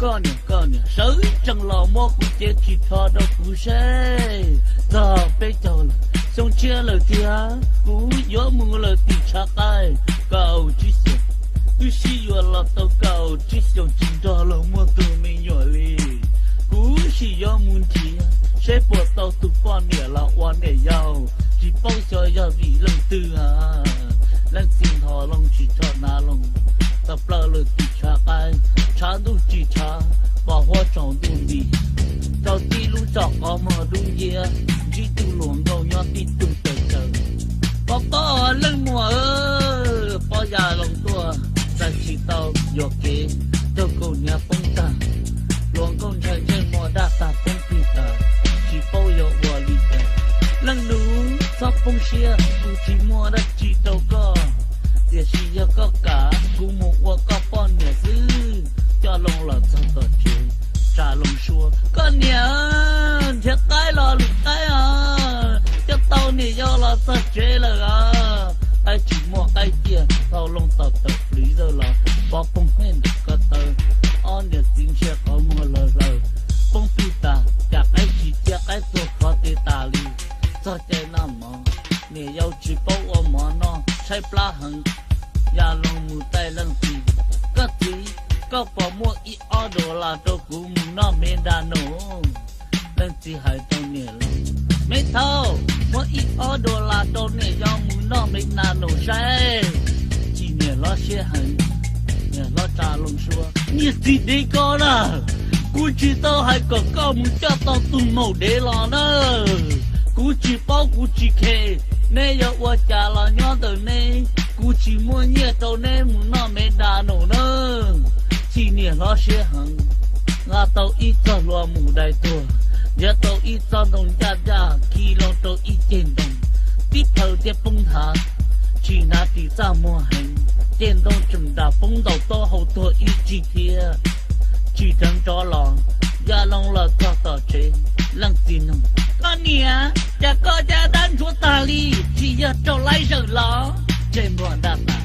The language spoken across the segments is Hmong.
Koj niam, koj niam sawv tsees los muab kuv cev ris tsho rau kuv saib. Txog peb caug lawm, xyoo tshiab lawm tiag, kuv yuav mus lawm tim tshav qaib kaum tsib xyoos. Wb sib yuav los tau kaum tsib xyoos tsis nrog luag muaj tus me nyuam li. Kuv sim yuav mus nrhiav saib puas tau tus poj niam los ua niam yau, tsis paub xyov yog vim leej twg. Leej txiv nthos loo tsis tshua hnav loo, tawm plaws lawm tim tshav qaib, tshav ntuj tsis tshav, pos huab tsaus ntuj nti, rau tib lub tsom qhov muag dub nciab, ntsib tus hluas nkauj nyob tib tug tawm tsawv. Pov pob leej muam, pob ya loo tuaj, txais tsis tau yuam kev, raug kaus hniav poob tag, hluas nkauj ntshai ntsej muag daj tag poob plig tas, tsis paub yuav ua li cas. Leej nus txhob poob siab, kuv tsis muaj dab tsi rau koj, tiam sis yog koj kam kuv mus ua koj poj niam xwb. Coj loo los txog tom tsev, tsa loo suab, koj niam, nrhiav qaib los lwm qaib os, coj tau niam yau los txog tsev lawm os. Qaib tsis muaj qaib ciaj, thau loo tom tawm pliv zawj los, pov poob hej ntawm ko taw, ob niam txiv ntsia qhov muag lawg lawg, poob plig tas cas qaib tsis ciaj, qaib tuag khov tes tas li. Txog cai noj mov, niam yau tsis paub ua mov noj, tshaib plab heev, ya loo mus taij leej txiv, koj txiv, koj puas muaj ib ob dollar rau kuv mus noj McDonald? Leej txiv hais rau niam laus, me thaub, muab ib ob dollar rau niam yau mus noj McDonald saib. Chim niam hlob siab heev, niam hlob tsa loo suab, niag txiv dev ko na, kuv tsis tau hais kom koj mus coj tau tus maum dev los na. Kuv tsis paub, kuv tsis khe, neb yuav ua cas los nyob ntawm neb, kuv tsis muaj nyiaj rau neb mus noj McDonald na. Chim niam hlob siab heev, nqa tau ib txoj hlua mus dai tuag, ntiav tau ib txoj ntoo ncaj ncaj khi loo rau ib ceg ntoo, tib plhaw thiaj poob nthav, tsis hnav ris txaj muag heev, ceg ntoo tseem nras poob ntaus taub hau tuag ib tsig thiab. Tsis dheev rov los, ya loo los txog tom tsev, leej txiv nug, koj niam, cas koj caj dab ntsuav tag li, tsis yog raug laib zawm los? Ntsej muag daj tas,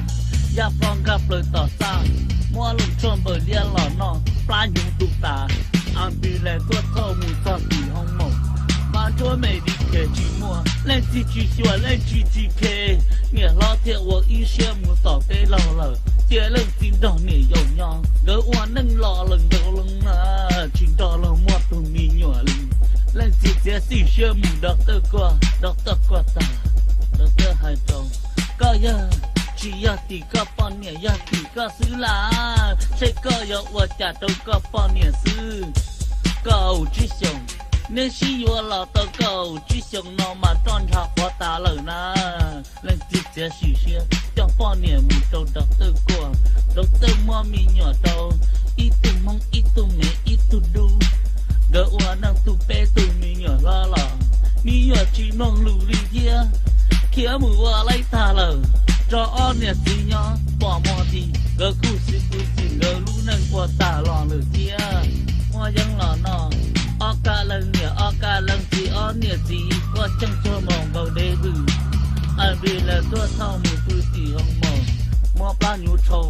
ya plho nkag plaws tom txaj, muab loo tshuaj npaws liab los noj, plab hnyuv tu tas. Ambulance tuaj thauj mus txog tim hoo maum, mas nruab me di khe tsis muaj, leej txiv tsis xyuas leej txiv tsis khe. Niam hlob thiaj ua ib siab mus tom teb laug lawm, cia leej txiv nrog niam yau nyob, nkawd ua neej los lawm nkaus loo na, tsis nrog luag muaj tus me nyuam li. Leej txiv txiav txim siab mus doctor kuaj, doctor kuaj tag, doctor hais rau, koj yog, tsis yog tim koj poj niam, yog tim koj xwb las, seb koj yuav ua cas rau koj poj niam xwb. Kaum tsib xyoos, neb sib yuav los tau kaum tsib xyoos no mas roj ntsha quav tas lawm na. Leej txiv txiav txim siab coj poj niam mus rau doctor kuaj, doctor muab me nyuam rau, ib tug hmoob ib tug me ib tug dub. Nkawd ua neej tu peb tug me nyuam hlob los, me nyuam tsis mloog lus li thiab, khiav mus ua laib tag lawm, tso ob niam txiv nyob pom muag ti. Nkawd kuj xwb pw txim nkawd lub neej ua tag los lawm thiab. Muaj yeeb los noj, ob kab leej niam ob kab leej txiv, ob niam txiv quaj ceeb tsuag mus nkaus dev vwm. Ambulance tuaj thauj mus pw tim hoo maum, muab plab hnyuv tshau,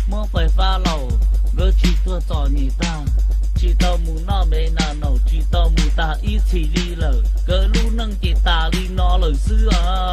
muab fais fab laus, nkawd tsis tuag txom nyem tag, tsis tau mus noj McDonald, tsis tau mus tag ib txhis li lawm, nkawd lub neej ces tas li no lawm xwb os.